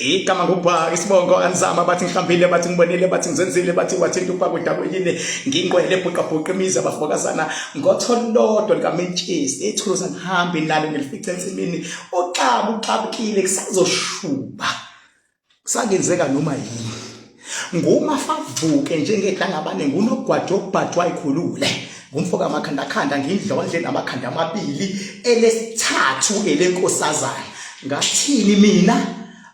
Igama ngubhaka isibongo anzama bathi ngihambile bathi ngibonile bathi ngizenzile bathi wathinta ubhaka udabuyile nginqwele bhuqabhuqa imizi abafokazana ngotholodwa likamentshisi ethuluza ngihambe nalo ngilifice ensimini uxaba uxabukile kusazoshuba kusangenzeka noma yini ngumafavuke njengedlangabane ngunogwajo obhajwa ikhulule ngumfo kamakhandakhanda ngindlondle namakhanda amabili elesithathu elenkosazana ngathini mina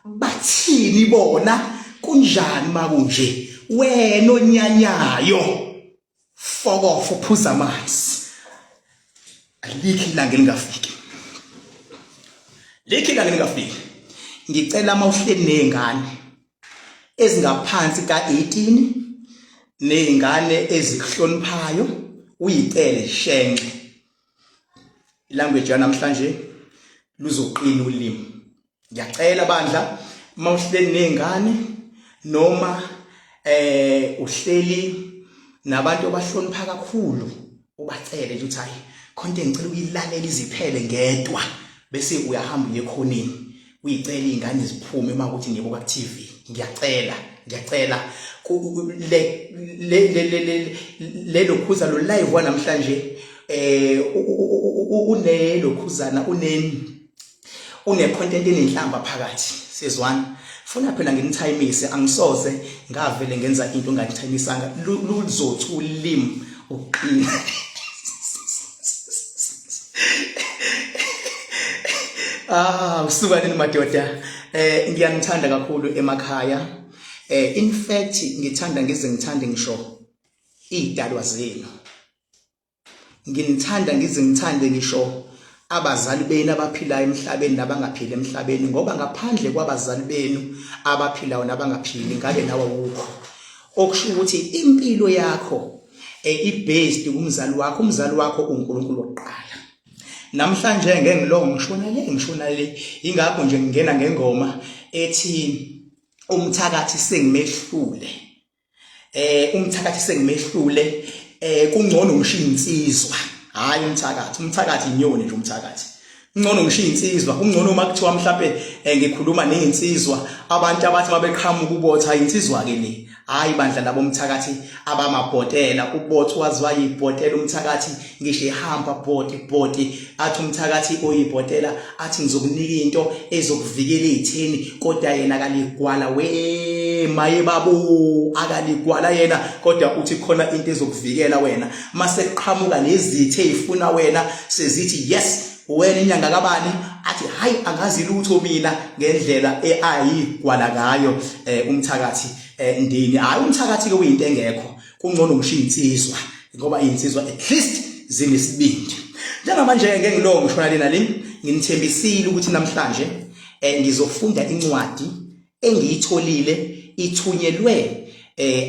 bathini bona kunjani makunje wena onyanyayo fokof uphuza amanzi alikho ilanga elingafiki likho ilanga elingafiki ngicela uma uhleli nezingane ezingaphansi ka-18 nezingane ezikuhloniphayo uyicele shenxe ilanguage yanamhlanje luzoqina ulimi ngiyacela bandla uma uhleli nezingane noma eh uhleli nabantu abahlonipha kakhulu ubacele nje uthi hayi khonto engicela ukuyilalela iziphele ngedwa bese uyahamba uye ekhoneni uyicela izingane ziphume uma ukuthi ngibuka ku TV ngiyacela ngiyacela le le le le lokhuza lo live wanamhlanje eh unelokhuzana une une-content enenhlamba phakathi siyezwana funa phela nginithayimise angisoze ngavele ngenza into nganithayimisanga luzothi ulimi uqina Ah usuka nini madoda eh ngiyanithanda kakhulu emakhaya eh in fact ngithanda ngize ngithande ngisho idalwa zenu Nginithanda ngize ngithande ngisho abazali benu abaphilayo emhlabeni nabangaphili emhlabeni ngoba ngaphandle kwabazali benu abaphilayo nabangaphili ngabe nawe awukho. Okusho ukuthi impilo yakho eh, i-based kumzali wakho, umzali wakho uNkulunkulu wokuqala. Namhlanje ngeke ngilongo ngishona le ngishona le ingakho nje ngingena ngengoma ethi umthakathi sengimehlule. Eh umthakathi sengimehlule eh kungcono ngishiya insizwa hayi umthakathi umthakathi inyoni nje umthakathi kungcono ngishiya insizwa kungcono uma kuthiwa mhlambe eh, ngikhuluma nezinsizwa abantu abathi mabeqhamuka ubotha insizwa ke le Hayi bandla, labo mthakathi abamabhotela, uBotho waziwa yibhotela umthakathi, ngisho ehamba bhoti bhoti, athi umthakathi oyibhotela, athi ngizokunika into ezokuvikela ezitheni, kodwa yena akaligwala we maye babo, akaligwala yena, kodwa uthi khona into ezokuvikela wena. Mase kuqhamuka lezithe ezifuna wena, sezithi yes, wena inyanga kabani, athi hayi, angazi lutho mina, ngendlela eayigwala ngayo umthakathi ndini. Hayi, umthakathi ke uyinto engekho, kungcono ngisho insizwa, ngoba insizwa at least zinesibindi. Njengamanje ngeke ngilonge ngishona lena le, nginithembisile ukuthi namhlanje ngizofunda incwadi engiyitholile, ithunyelwe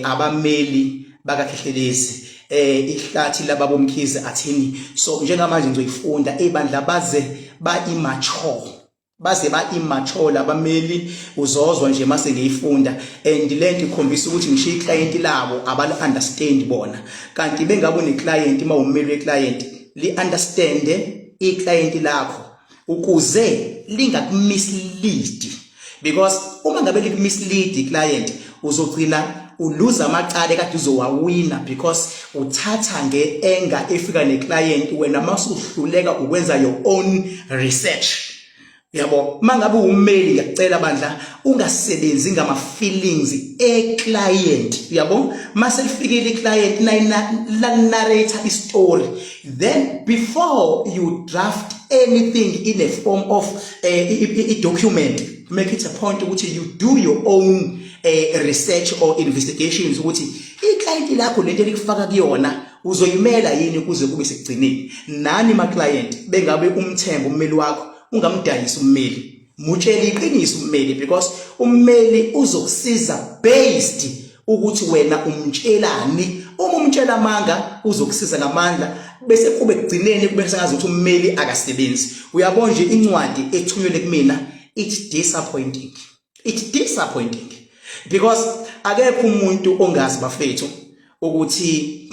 abameli bakaKhehlelezi, ihlathi lababomkhize athini. So njengamanje ngizoyifunda ebandla, baze ba immature, baze ba immature labameli, uzozwa nje mase ngiyifunda. And lento ikhombisa ukuthi ngisho iclient labo abali understand bona, kanti bengabe une client, mawummeli we client, li understand iclient lakho ukuze lingakumislead, because uma ngabe likumislead iclient, uzogcina uluza amacala ekade uzowawina, because uthatha nge-anger efika neclient, wena masuhluleka ukwenza your own research, yabo. Mangabe ummeli, ngiyakucela bandla, ungasebenzi ngama feelings e client, yabo. Mase lifikile iclient, la narrate istory, then before you draft anything in a form of a document, make it a point ukuthi you do your own research or investigations ukuthi iclient lakho lento elikufaka kuyona uzoyimela yini kuze kube sekugcineni. Nani ma client, bengabe umthemba ummeli wakho, ungamdayisi ummeli, mutshele iqiniso ummeli, because ummeli uzokusiza based ukuthi wena umtshelani. Uma umtshela amanga, uzokusiza ngamandla, bese kube kugcineni kube sengazi ukuthi ummeli akasebenzi. Uyabona nje incwadi ethunyelwe kumina, it's disappointing, it's disappointing, because akekho umuntu ongazi bafethu ukuthi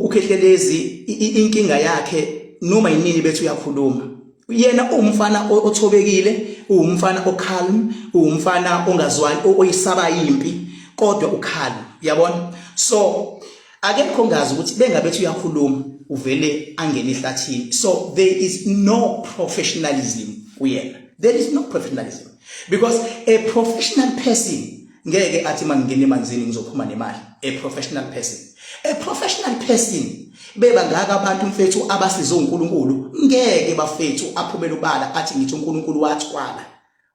uKhehlelezi inkinga yakhe noma yinini bethu uyakhuluma. Yena uwumfana othobekile, uwumfana ocalm, uwumfana ongazwani, oyisaba impi, kodwa ucalm, uyabona. So akekho ongazi ukuthi bengabethi uyakhuluma uvele angene ehlathini. So there is no professionalism kuyena, there is no professionalism, because a professional person ngeke athi mangingena emanzini ngizophuma nemali. A professional person, a professional person, beba ngaka abantu mfethu abasize uNkulunkulu, ngeke bafethu aphumele ubala athi ngithi uNkulunkulu wathwala,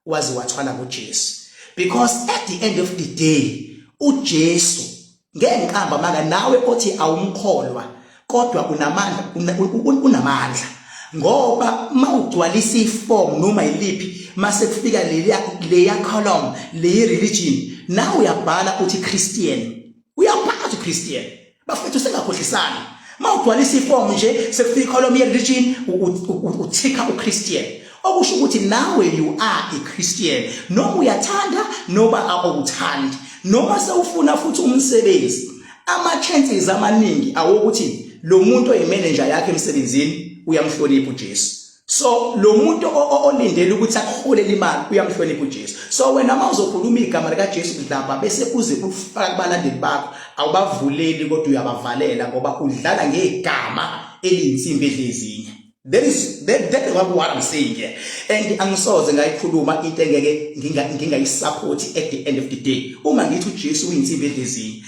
waze wathwala ngoJesu, because at the end of the day uJesu, ngeke ngiqamba manga, nawe othi awumkholwa kodwa unamandla, unamandla, ngoba mawugcwalisa iform noma yiliphi, mase kufika leya leya column le religion, nawe uyabhala uthi Christian, uyabhala uthi Christian. Bafethu, singakhohlisani, mawugcwalisa iform nje, sekufika icolumn ye religion, uthika uChristian, okusho ukuthi nawe you are a Christian, noma uyathanda noma awuthandi. Noma sewufuna futhi umsebenzi, ama chances amaningi awokuthi lo muntu oyimanager yakhe emsebenzini uyamhlonipha uJesu. So lo muntu olindele ukuthi akuholele imali uyamhlonipha uJesu. So wena uma uzokhuluma igama likaJesu kudlapha, bese uze ufaka kubalandeli bakho, awubavuleli kodwa uyabavalela, ngoba udlala ngegama eliyinsimbi edlezinye. That is what I'm saying here, and angisoze ngayikhuluma into engeke ngingayisupport at the end of the day. Uma ngithi uJesu uyinsimbi edlezinye,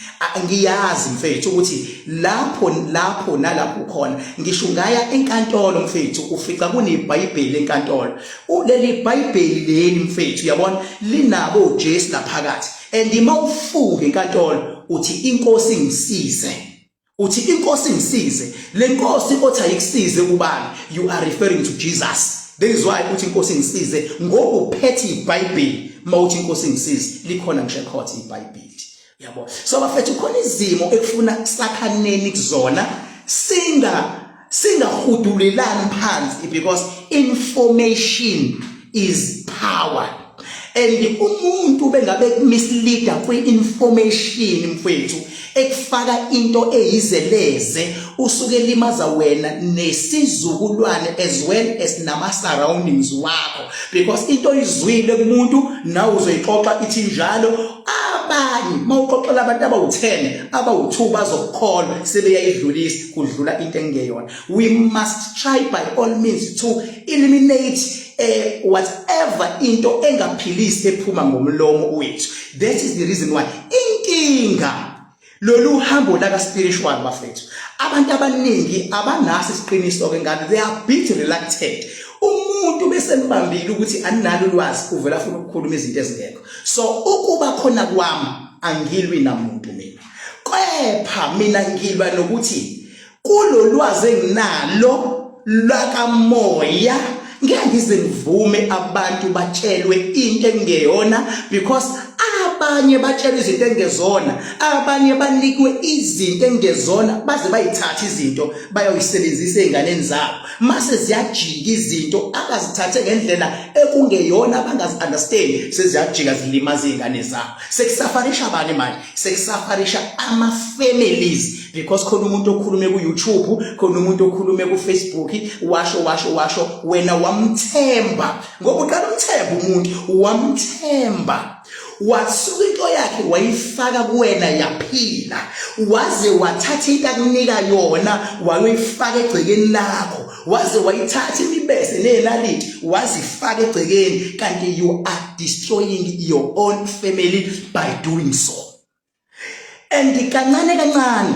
ngiyazi mfethu ukuthi lapho lapho nalapho ukhona, ngisho ngaya enkantolo mfethu, ufica kuneBhayibheli enkantolo. Leli Bhayibheli leli mfethu, uyabona, linabo uJesu laphakathi, and uma ufunga enkantolo uthi inkosi ngisize, uthi inkosi ngisize, le nkosi othi ayikusize ubani? You are referring to Jesus. That is why uthi inkosi ngisize, ngoba uphethe iBhayibheli. Mawuthi inkosi ngisize, likhona ngisho ecourt iBhayibheli, yabo. So bafethu, khona izimo ekufuna sakhaneni kuzona, singahudulelani phansi, because information is power. And umuntu bengabe misleader kwi-information, mfethu, ekufaka into eyizeleze, usuke limaza wena nesizukulwane as well as nama surroundings wakho, because into oyizwile kumuntu nawe uzoyixoxa ithi njalo. Abanye mawuxoxela abantu abawu10, abawu2 bazokukholwa, sebeyayidlulisa kudlula into engeyona. We must try by all means to eliminate whatever into engaphilisi ephuma ngomlomo wethu. That is the reason why inkinga lolu hambo la ka spiritual, bafethu, abantu abaningi abanaso isiqiniso ke ngalo. They are bit reluctant. Umuntu bese nibambile ukuthi aninalo ulwazi, uvela afuna ukukhuluma izinto ezingekho. So ukuba khona kwami, angilwi namuntu mina, kepha mina ngilwa nokuthi kulolwazi enginalo lwakamoya ngeke ngize ngivume abantu batshelwe into engeyona, because abanye batshelwe izinto engezona, abanye banikwe izinto engezona, baze bayithatha izinto bayoyisebenzisa ezinganeni zabo. Mase ziyajika izinto abazithathe ngendlela ekungeyona, abangazi understand, seziyajika zilimaza izingane zabo. Sekusufferisha bani manje? Sekusufferisha ama families, because khona umuntu okhulume ku YouTube, khona umuntu okhulume ku Facebook, washo, washo, washo, wena wamthemba, ngoba uqala umthemba umuntu, wamthemba, wasuka into yakhe wayifaka kuwena, yaphila, waze wathatha into akunika yona wayoyifaka egcekeni lakho, waze wayithatha imibese nenaliti wazifaka egcekeni, kanti you are destroying your own family by doing so. And kancane kancane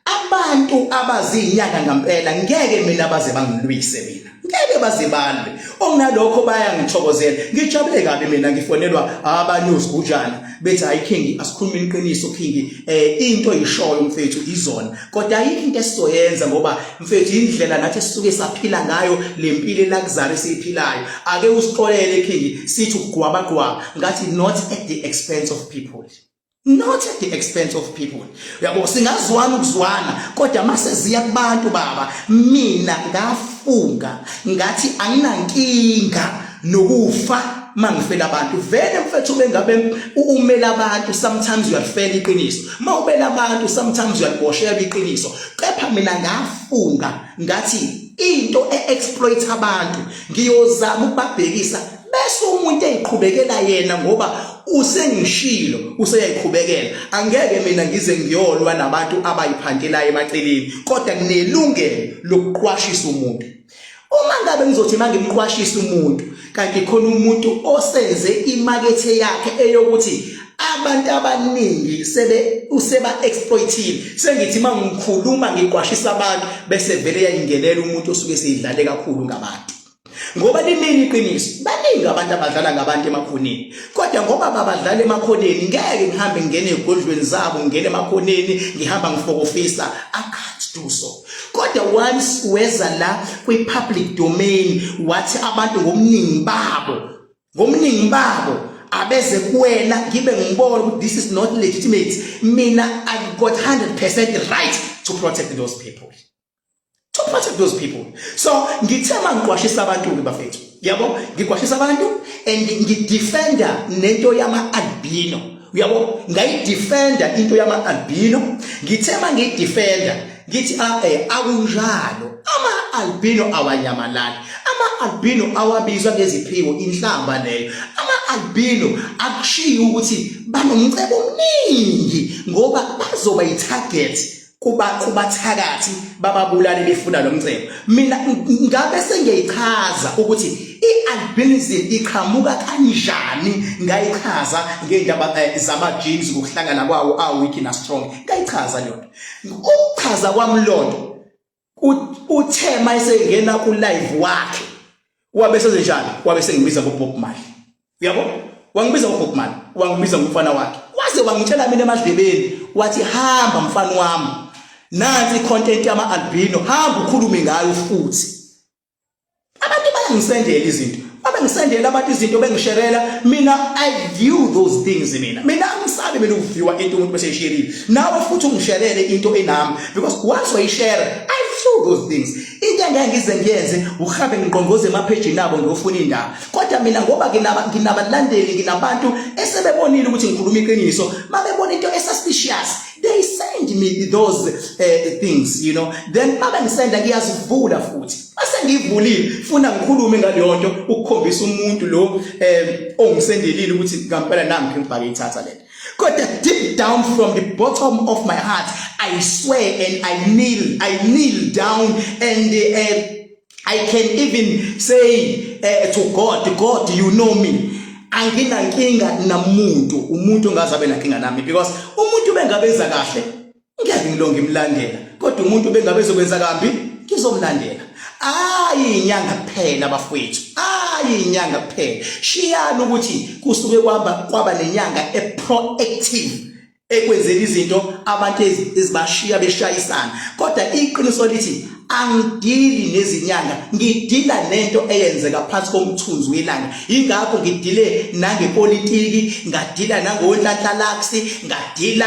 abantu abazinyanga ngempela ngeke mina baze bangilwise, mina ngeke baze balwe. Okunalokho bayangithokozela, ngijabule kabi mina ngifonelwa abanye uzigujana bethi, "Hayi King, asikhuluma iqiniso King, into oyishoyo mfethu izona, kodwa ayikho into esizoyenza ngoba mfethu indlela nathi esisuke saphila ngayo lempilo elakuzala esiyiphilayo. Ake usixolele King, sithi ukugwaba gwaba." Ngathi, "Not at the expense of people, not at the expense of people." Uyabo, singazwana ukuzwana, kodwa mase ziya kubantu, baba, mina ngafunga ngathi anginankinga nokufa mangifela abantu. Vele mfethu, bengabe umela abantu, sometimes uyalifela iqiniso. Mawubela abantu, sometimes uyaliboshela iqiniso. Kepha mina ngafunga ngathi into e-exploit abantu ngiyozama ukubabhekisa, bese umuntu eyiqhubekela yena, ngoba usengishilo useyayiqhubekela. Angeke mina ngize ngiyolwa nabantu abayiphantelayo emaceleni, kodwa nginelungelo lokuqwashisa umuntu. Uma ngabe ngizothi mangimqwashisa umuntu, kanti khona umuntu osenze imakethe yakhe eyokuthi abantu abaningi sebe useba exploitile, sengithi mangikhuluma ngiqwashisa abantu, bese vele yayingenela umuntu osuke seyidlale kakhulu ngabantu, ngoba limini iqiniso, baningi abantu abadlala ngabantu emakhoneni. Kodwa ngoba babadlala emakhoneni, ngeke ngihambe ngingene ezigodlweni zabo, ngingene emakhoneni, ngihamba ngifokofisa. I can't do so. Kodwa once weza la kwi-public domain, wathi abantu ngobuningi babo abeze kuwena, ngibe ngibona ukuthi this is not legitimate, mina I've got 100% right to protect those people, to protect those people. So ngithe mangiqwashisa abantu ke bafethu, yabo, ngiqwashisa abantu and ngidefenda nento yama albino, uyabo, ngayidefenda into yama albino. Ngithe mangiyidefenda ngithi, ah akunjalo, ama albino awanyamalali, ama albino awabizwa ngeziphiwo, inhlamba leyo. Ama albino akushiyi ukuthi banomcebo omningi, ngoba bazoba i-target kuba kubathakathi, bababulali befuna lo mcebo. Mina ngabe sengiyayichaza ukuthi i-albinism iqhamuka kanjani, ngayichaza ngendaba zama genes, ngokuhlangana kwawo a-weak na strong, ngayichaza leyo nto. Ukuchaza kwami lonto, uthe mayesengena ku live wakhe, wabe sezenjani? Wabe sengibiza ngoBob Marley, uyabo, wangibiza ngoBob Marley, wangibiza ngomfana wakhe, waze wangitshela mina emadlebeni, wathi, "Hamba mfana wami, nansi icontent yama albino, hamba ukhulume ngayo futhi." Abantu bayangisendela izinto, babengisendela abantu izinto, bengisherela mina. I view those things. Mina angisabi mina ukuviewa into umuntu bese esherile. Nawe futhi ungisherele into enami, because once wayishare, I view. those things. Into engeke ngize ngiyenze uhambe ngiqongoze emaphejini abo ngiyofuna indaba. Kodwa mina ngoba nginabalandeli, nginabantu esebebonile ukuthi ngikhuluma iqiniso, mabebona into esuspicious, they send me those things. Then mabe ngisenda, ngiyazivula futhi. Mase ngivulile, funa ngikhulume ngaleyo nto ukukhombisa umuntu lo ongisendelile ukuthi ngampela nami ngibhake ithatha lento. Kodwa deep down, from the bottom of my heart, I swear and I kneel down and I can even say to God, "God, you know me." Anginankinga namuntu, umuntu ongaze abe nankinga nami, because umuntu bengabenza kahle ngeke ngilonge imlandela, kodwa umuntu bengabe ezokwenza kambi ngizomlandela. Ayi, inyanga kuphela bafowethu, ayi, inyanga kuphela. Shiyani ukuthi kusuke kwaba kwaba nenyanga eproactive ekwenzeni izinto abantu ezibashiya beshayisana, kodwa iqiniso lithi angidili nezinyanga, ngidila nento eyenzeka phansi komthunzi welanga. Ingakho ngidile nangepolitiki, ngadila nangonhlanhla Lux, ngadila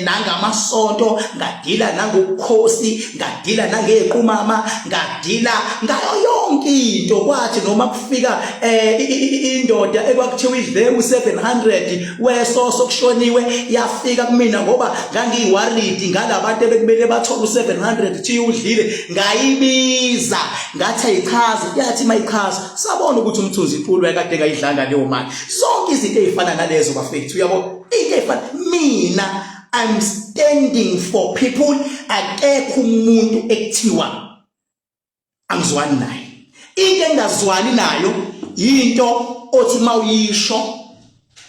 nangamasonto, ngadila nangobukhosi, ngadila nangequmama, ngadila ngayo yonke into. Kwathi noma kufika indoda ekwakuthiwa idle u700 wesoso kushoniwe, yafika kumina ngoba ngangiyiworried ngalabantu ebekumele bathole u700 thi udlile, ngayibiza ngathi ayichaze. Yathi mayichaza, sabona ukuthi umthunzi iqulu kade ngayidlanga leyo mali. Zonke izinto ezifana nalezo bafethu, uyabo, into ezifana, mina I'm standing for people. Akekho umuntu ekuthiwa angizwani naye. Into engazwani nayo into othi mawuyisho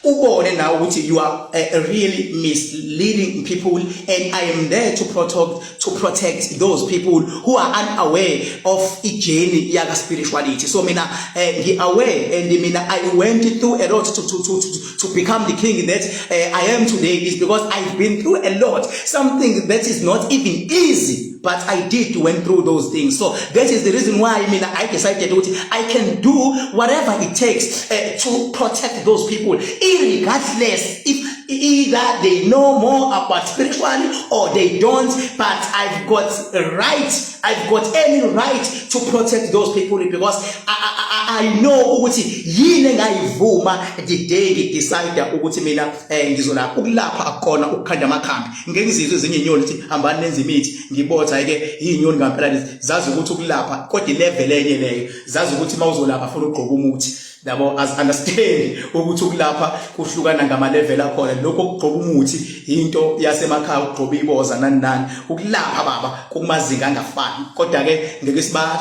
ubone nawe ukuthi you are really misleading people, and I am there to protect those people who are unaware of ijourney yaka spirituality. So mina ngi aware and mina I went through a lot to become the king that I am today is because I've been through a lot, something that is not even easy, but I did went through those things. So that is the reason why mina I decided ukuthi I can do whatever it takes to protect those people, irregardless if either they know more about spirituality or they don't, but I've got a right, I've got any right to protect those people because I know ukuthi yini engayivuma the day ngidecide ukuthi mina ngizolapha. Ukulapha akukona ukukhanda amakhambi. Ngeke ngizizwe ezinye inyoni ukuthi hambani nenze imithi, ngibotha ke inyoni ngampela lezi zazi ukuthi ukulapha, kodwa ilevel enye leyo, zazi ukuthi mawuzolapha funa ugqoka umuthi yabo, as understand ukuthi ukulapha kuhlukana ngama level akhona. Lokho ukugqoka umuthi into yasemakhaya, ukugqoka iboza, nani nani. Ukulapha baba kumazinga angafani, kodwa ke ngeke siba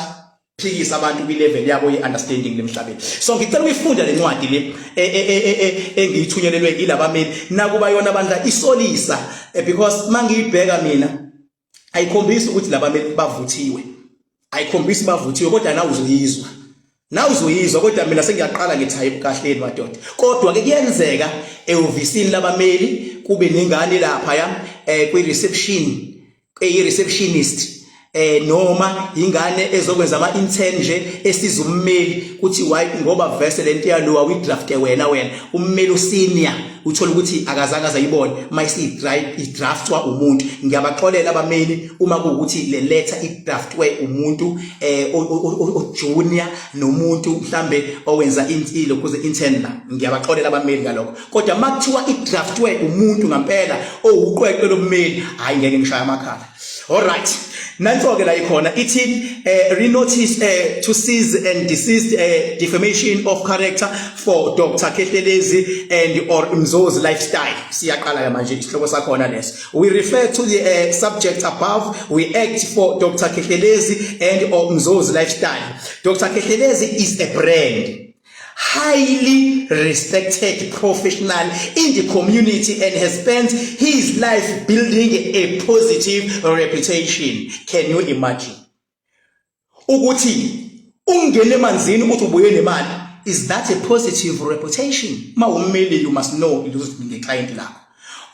phikisa abantu kwi-level yabo ye-understanding lemhlabeni. So ngicela ukuyifunda le ncwadi le engiyithunyelelwe ilabameli, nakuba yona bandla isolisa, because mangiyibheka mina ayikhombisi ukuthi labameli bavuthiwe, ayikhombisi bavuthiwe, kodwa nawe uzoyizwa, nawe uzoyizwa. Kodwa mina sengiyaqala ngithi hayi, kahleni madoda. Kodwa ke kuyenzeka ehhovisini labameli kube nengane lapha ya kwi reception, eyi receptionist, noma ingane ezokwenza ama intern nje esiza ummeli, kuthi why, ngoba verse lento yalo awi draft wena ummeli usenior, uthola ukuthi akazange azayibone mayisi idraftwa umuntu. Ngiyabaxolela abameli uma kuwukuthi le letter idraftwe umuntu o junior nomuntu mhlambe owenza intilo kuze intern la. Ngiyabaxolela abameli ngalokho, kodwa makuthiwa idraftwe umuntu ngampela owuqweqwe lommeli, hayi, ngeke ngishaya amakhala. Alright, nanso ke la ikhona, ithi renotice to cease and desist defamation of character for Dr Khehlelezi and or Mzozi Lifestyle. Siyaqala ke manje isihloko sakhona leso. We refer to the subject above. We act for Dr Khehlelezi and or Mzozi Lifestyle. Dr Khehlelezi is a brand, highly respected professional in the community and has spent his life building a positive reputation. Can you imagine? Ukuthi ungene emanzini uthi ubuye nemali, is that a positive reputation? Mawummeli, you must know ngeclient lakho.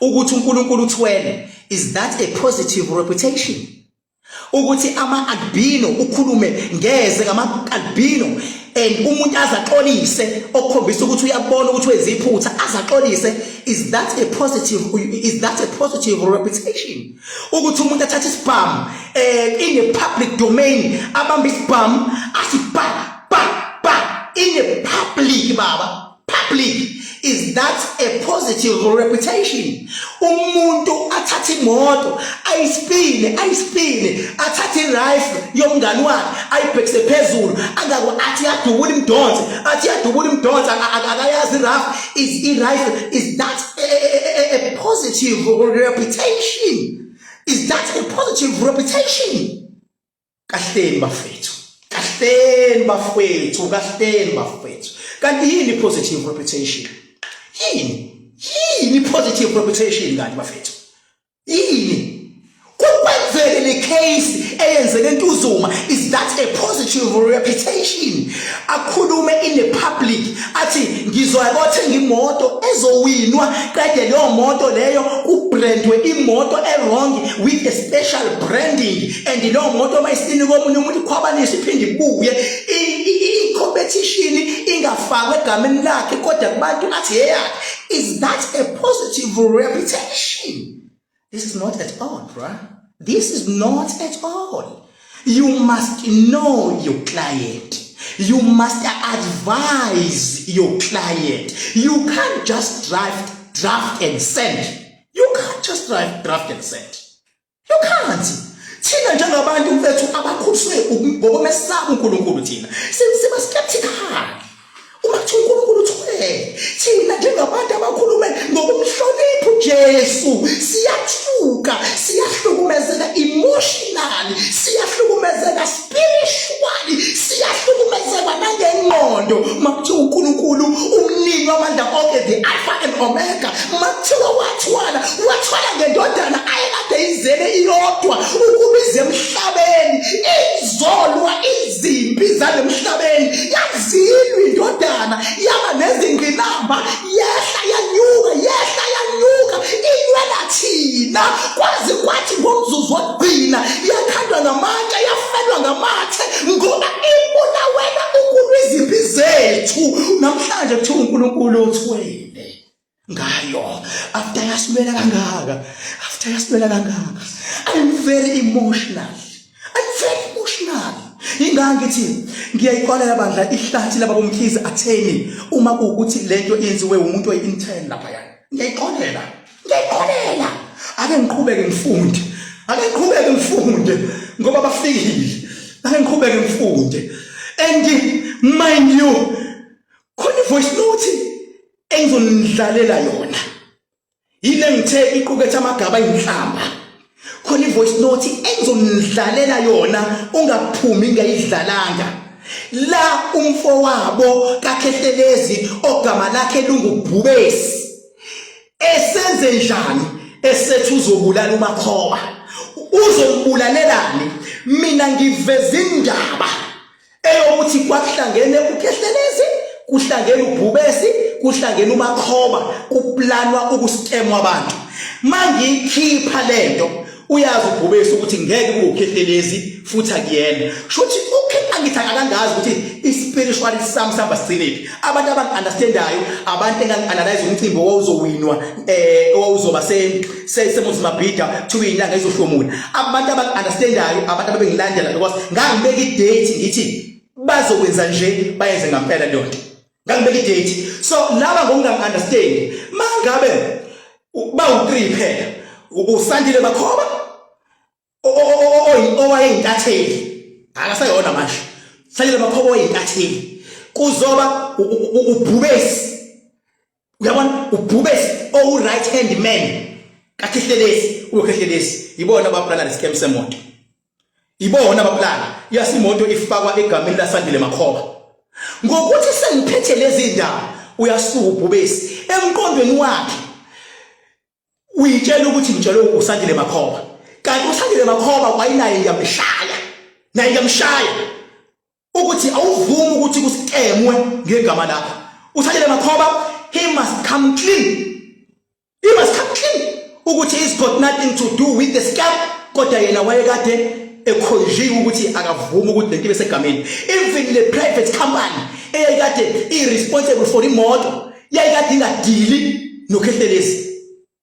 Ukuthi uNkulunkulu uthwele, is that a positive reputation? Ukuthi ama albino, ukhulume ngeze ngama albino and umuntu azaxolise, okukhombisa ukuthi uyabona ukuthi wenza iphutha, azaxolise, is that a positive reputation? Ukuthi umuntu athathe isibhamu in the public domain, abamba isibhamu athi ba ba ba in the public, baba, public. Is that a positive reputation? Umuntu athathe imoto ayispine, ayispine, athathe irifle yomngani wakhe ayibhekise phezulu, angako athi yadubula imdonse, athi yadubula imdonse, akayazi irifle is irifle. Is that a positive reputation? Is that a positive reputation? Kahleni bafethu, kahleni bafethu, kahleni bafethu. Kanti yini positive reputation? Yini, yini positive reputation kanti bafethu? Yini kukwenzeke le case eyenzeke eNtuzuma? Is that a positive reputation? Akhulume in the public athi ngizoya kothenga imoto ezowinwa, qede leyo moto leyo kubrandwe imoto e-wrong with a special branding, and leyo moto mayisinikwa omunye umuntu ikhwabanisa iphinde ibuye, i-competition ingafakwe egameni lakhe, kodwa kubantu athi eyakhe. Is that a positive reputation? This is not at all, bruh. This is not at all. You must know your client. You must advise your client. You can't just draft, draft and send. You can't just draft, draft and send. You can't. Thina njengabantu mfethu abakhuliswe ngokumesaba uNkulunkulu, thina siba skeptical uma kuthiwa uNkulunkulu uthwele. Thina njengabantu abakhulume ngokumhlonipha uJesu siyathuka, siyahlukumezeka emotionally, siyahlukumezeka spiritually, siyahlukumezeka nangengqondo uma kuthiwa uNkulunkulu umnini wamandla onke, the Alpha and Omega, uma kuthiwa wathwala, wathwala ngendodana ayekade izele iyodwa ukubiza emhlabeni izolwa izimpi zalemhlabeni. Yazilwa indodana, yaba nezingqinamba, yehla yanyuka, yehla yanyuka, ilwela thina kwaze kwathi ngomzuzu wokugcina yakhandwa ngamatshe, yafelwa ngamathe, ngoba ibulawela ukulwa izimpi zethu. Namhlanje kuthiwa uNkulunkulu uthwele ngayo after yasilwela kangaka, after yasilwela kangaka. I'm very emotional, I'm very emotional. Ingani ngithi ngiyayixolela bandla ihlathi laba boMkhize atheni uma kuwukuthi lento yenziwe umuntu oyi-intern laphayana. Ngiyayixolela, ngiyayixolela. Ake ngiqhubeke ngifunde, ake ngiqhubeke ngifunde ngoba bafikile. Ake ngiqhubeke ngifunde. And mind you, khona i-voice note engizonidlalela yona, yile ngithe iqukethe amagaba ayinhlamba. Khona i-voice note engizonidlalela yona, ungaphumi ngayidlalanga la. Umfowabo kaKhehlelezi ogama lakhe lungubhubesi esenze njani, esethi uzobulala uMakhoba. Uzombulalelani? Mina ngiveza indaba eyokuthi kwakuhlangene uKhehlelezi, kuhlangene uBhubesi, kuhlangene uMakhoba, kuplanwa ukuskemwa abantu. Mangiyikhipha lento, uyazi uBhubesi ukuthi ngeke kube uKhehlelezi futhi akuyena. Shuthi ukhe angithi akangazi ukuthi i-spiritual sami sihamba sigcinephi. Abantu abangi-understandayo, abantu engangi-analyze umcimbi owawuzowinwa, owawuzoba semuzi Mabhida, kuthiwa inyanga izohlomula. Abantu abangi-understandayo, abantu ababengilandela, because ngangibeka i-date ngithi bazokwenza nje, bayenze ngampela leyo nto. Ngangibeka i-date. So laba ngokungangi-understand, mangabe bawu-3 phela, uSandile Makhoba owayeyintatheli, akasayona manje, Sandile Makhoba owayeyintatheli, kuzoba uBhubesi, uyabona, uBhubesi owu right hand man kaKhehlelezi, uKhehlelezi. Ibona abaplana lescam semoto, ibona abaplana yasimoto ifakwa egameni laSandile Makhoba. Ngokuthi sengiphethe lezi ndaba, uyasuka uBhubesi, emqondweni wakhe uyitshela ukuthi ngitshele uSandile Makhoba, kanti uSandile Makhoba wayinaye. Ngiyamshaya naye, ngiyamshaya ukuthi awuvumi ukuthi kusikemwe ngegama lakho. USandile Makhoba, he must come clean, he must come clean ukuthi he's got nothing to do with the scam, kodwa yena wayekade ekhonjiwe ukuthi akavumi ukuthi lento ibe segameni. Even the private company eyayikade i-responsible for imoto yayikade ingadili noKhehlelezi,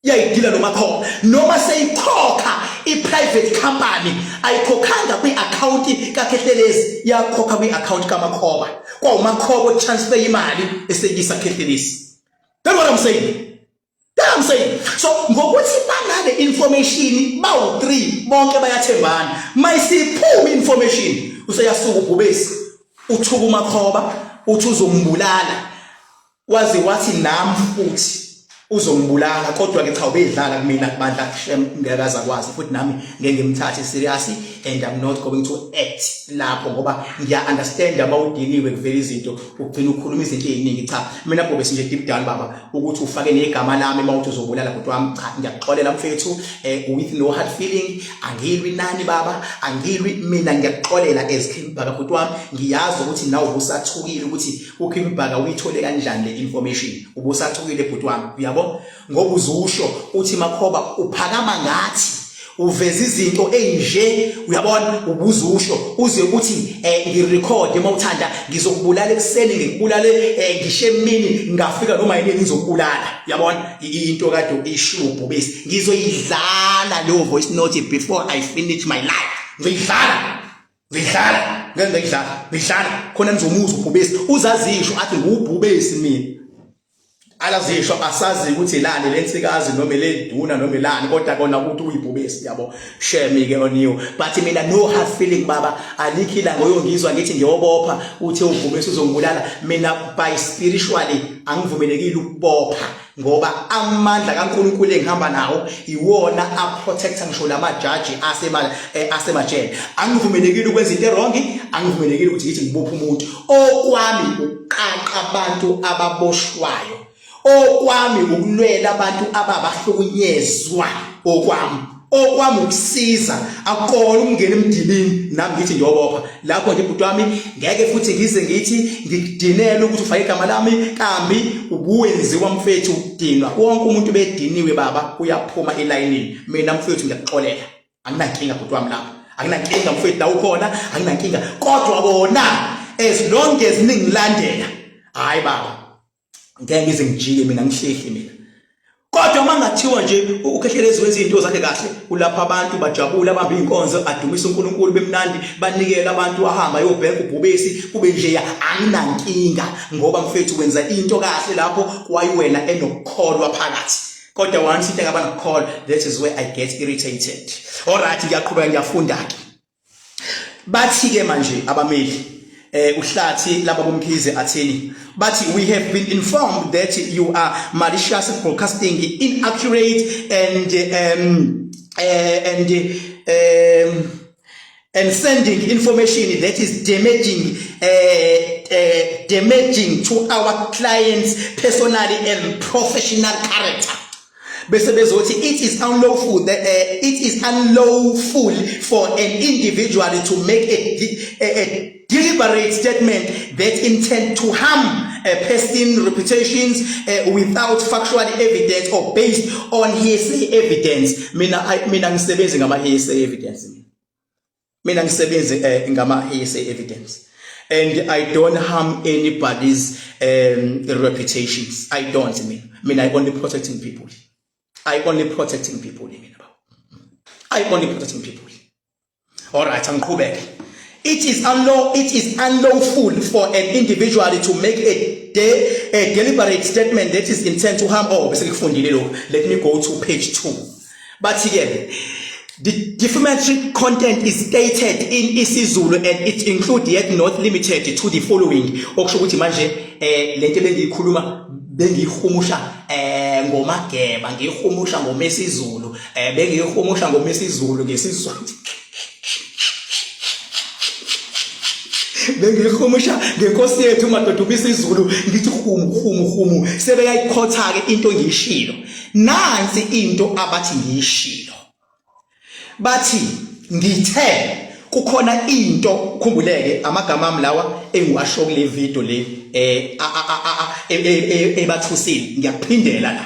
yayidila noMakhoba, noma seyikhokha i-private. private company, ayikhokhanga kwi-akhawunti kaKhehlelezi, yakhokha kwi-akhawunti kaMakhoba. KwawuMakhoba transfer imali eseyisa Khehlelezi. That's what I'm saying. That's what I'm saying. So ngokuthi banale information bawu3 bonke bayathembana. Mayisiphuma information useyasuka ubhubesi uthuka uMakhoba uthi uzombulala, waze wathi nami futhi uzongibulala, kodwa ke cha, ubedlala kumina bandla, shem, ngeke azakwazi futhi nami ngeke ngimthathe serious and I'm not going to act lapho ngoba ngiya understand uma udiniwe kuvela izinto ugcina ukhuluma izinto eziningi. Cha, mina bhobesi nje deep down baba, ukuthi ufake negama lami uma uthi uzobulala bhuti wami, cha, ngiyakuxolela mfethu, with no hard feeling. Angilwi nani baba, angilwi mina, ngiyakuxolela as King Bhaka bhuti wami. Ngiyazi ukuthi nawe ubusathukile ukuthi uKing Bhaka uyithole kanjani le information, ubusathukile bhuti wami, uyabo, ngoba uzusho uthi Makhoba uphakama ngathi uveza izinto ezinje, uyabona, ubuzusho uze uthi ngirecord uma uthanda ngizokubulala ekuseni, ngikubulale ngisho emini, ngafika noma yini ngizokubulala, uyabona, into kade ishubhu bese ngizoyidlala leyo voice note before I finish my life. Ngizoyidlala, ngidlala, ngeke ngidlala, ngidlala khona nizomuzwa ubhubesi uzazisho athi ngubhubesi mina, alazisho asazi ukuthi lani lensikazi noma leduna noma lani, kodwa kona ukuthi uyibhubesi, yabo, shame ke on you. But mina no hard feeling baba, alikho ilanga oyongizwa ngithi ngiyobopha uthi ubhubesi uzongibulala. Mina by spiritually angivumelekile ukubopha ngoba amandla kaNkuluNkulu engihamba nawo iwona aprotecta ngisho lamajaji asema asemajele. Angivumelekile ukwenza into wrong, angivumelekile ukuthi ngithi ngibophe umuntu. Okwami ukuqaqa abantu ababoshwayo, okwami ukulwela abantu ababahlukunyezwa, okwami ukusiza, akukona ukungena emdibini nami ngithi ngiyobopha lapho nje bhuti wami. Ngeke futhi ngize ngithi ngikudinele ukuthi ufake igama lami kambi, ubuwenziwa mfethu ukudinwa. Wonke umuntu bediniwe baba uyaphuma elayinini. Mina mfethu ngiyakuxolela, anginankinga bhuti wami lapho, anginankinga mfethu la ukhona, anginankinga, kodwa kona as long as ningilandela, hayi baba, ngeke ngize ngijike mina, ngihlehli mina. Kodwa uma ngathiwa nje uKhehlelezi wenza izinto zakhe kahle, ulapha abantu bajabula, bamba inkonzo, adumisa uNkulunkulu, bemnandi, banikela abantu, ahamba ayobheka ubhubesi, kube nje, anginankinga ngoba mfethu wenza into kahle lapho kwayiwena enokukholwa phakathi. Kodwa once into engaba nokukholwa, that is where I get irritated. All right, ngiyaqhubeka, ngiyafunda ke. Bathi ke manje abameli uhlathi laba bomkhize athini, bathi we have been informed that you are malicious broadcasting inaccurate and sending information that is damaging to our clients personally and professional character. Bese bezothi it is unlawful for an individual to make a deliberate statement that intend to harm a person reputations without factual evidence or based on hearsay evidence. Mina ngisebenzi ngama hearsay evidence, mina ngisebenzi ngama hearsay evidence and I don't harm anybody's reputations. I don't. Mina I only protecting people, I only protecting people mina baba, I only protecting people. All right, angiqhubeke. It is unlawful for an individual to make a deliberate statement that is intent to harm. Oh, bese ngikufundile lokho. Let me go to page 2. Bathi ke the defamatory content is stated in isiZulu and it include yet not limited to the following. Okusho ukuthi manje lento bengiyikhuluma bengiyihumusha ngomageba, ngiyihumusha ngomesiZulu, bengiyihumusha ngomesiZulu ngesiZulu, bengiyihumusha ngenkosi yethu madoda ubisizulu, ngithi humu humu humu, sebeyayikhotha ke into ngiyishilo. Nansi into abathi ngiyishilo, bathi ngithe kukhona into, khumbuleke amagama ami lawa engiwasho kule video le ebathusile, ngiyakuphindela la.